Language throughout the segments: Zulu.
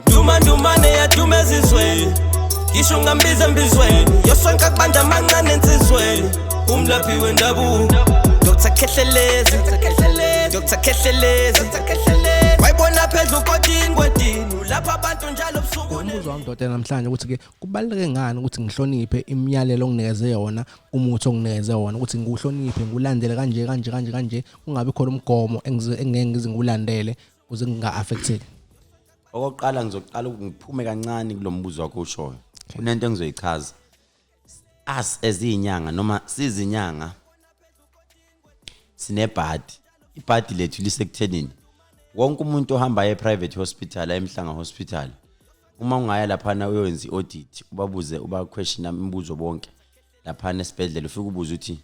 Ndumandumane yaduma ezizweni, ngisho ungambiza embizweni, yosonke kubanda amancane ensizweni. Umlaphi wendabuko, Dr Khehlelezi, Dr Khehlelezi, wayibona phezu kodini kwedini lapha abantu njalo busuku. Umbuzo wami, dokotela, namhlanje ukuthi-ke kubaluleke ngani ukuthi ngihloniphe imiyalelo onginikeze yona, umuthi onginikeze wona, ukuthi ngiwuhloniphe, ngiwulandele kanje kanje kanje kanje, kungabi khona umgomo engeke ngize ngiwulandele ukuze nginga-affecteki. Okokuqala, ngizoqala ngiphume kancane kulo mbuzo wakho ushoyo. Kunento engizoyichaza. Us as izinyanga noma sizinyanga sinebhadi. Ibhadi lethu lisekuthenini wonke umuntu ohamba e-private hospital, eMhlanga Hospital, uma ungaya laphana uyoyenza i-audit, ubabuze, uba question imibuzo bonke laphana esibhedlela, ufike ubuze ukuthi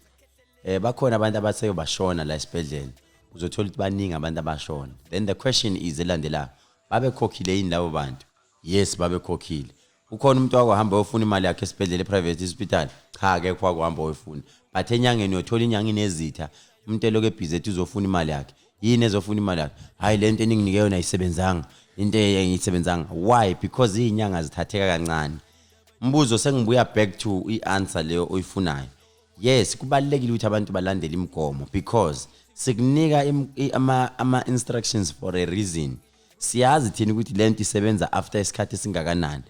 bakhona abantu abathe bashona la esibhedlela, uzothola ukuthi baningi abantu abashona. Then the question is elandelayo, babekhokhile yini labo bantu? Yes, babekhokhile. Ukhona umuntu wakuhamba uyofuna imali yakhe esibhedlela, e-private hospital? Cha, akekho wakuhamba uyofuna. But enyangeni uyothola inyanga inezitha, umuntu elokhu ebhizi ethi uzofuna imali yakhe. Yini ezofuna imali yakhe? Hhayi, le nto eninginike yona ayisebenzanga, into engiyisebenzanga. Why? Because iy'nyanga zithatheka kancane. Mbuzo, sengibuya back to i-answer leyo oyifunayo. Yes, kubalulekile ukuthi abantu balandele imigomo because sikunika ama-instructions for a reason. Siyazi thina ukuthi lento isebenza after isikhathi esingakanani.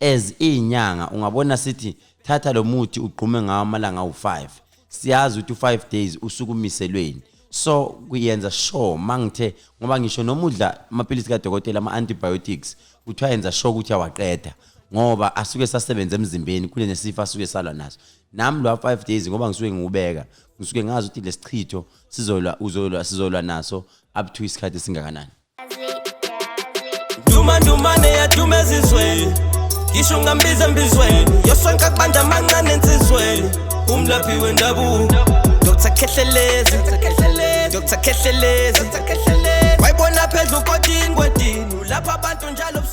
As iy'nyanga, ungabona sithi thatha lo muthi ugqume ngawo amalanga awu-5, siyazi ukuthi u-5 days usuke umiselweni. So kuyenza sure mangithe, ngoba ngisho noma udla amapilisi kadokotela, ama-antibiotics, kuthiwa yenza sure ukuthi uyawaqeda ngoba asuke sasebenza emzimbeni kule nesifo asuke salwa naso. Nami lo 5 days, ngoba ngisuke ngiwubeka, ngisuke ngazi ukuthi lesichitho sizolwa, uzolwa, sizolwa naso up to isikhathi esingakanani. Ndumandumane yaduma ezizweni, ngisho ungambiza embizweni, yosonke kubanda amancane ensizweni. Umlaphi wendabuko, Dr Khehlelezi, Dr Khehlelezi, wayibona phezu kodini kwedini lapha abantu njalo.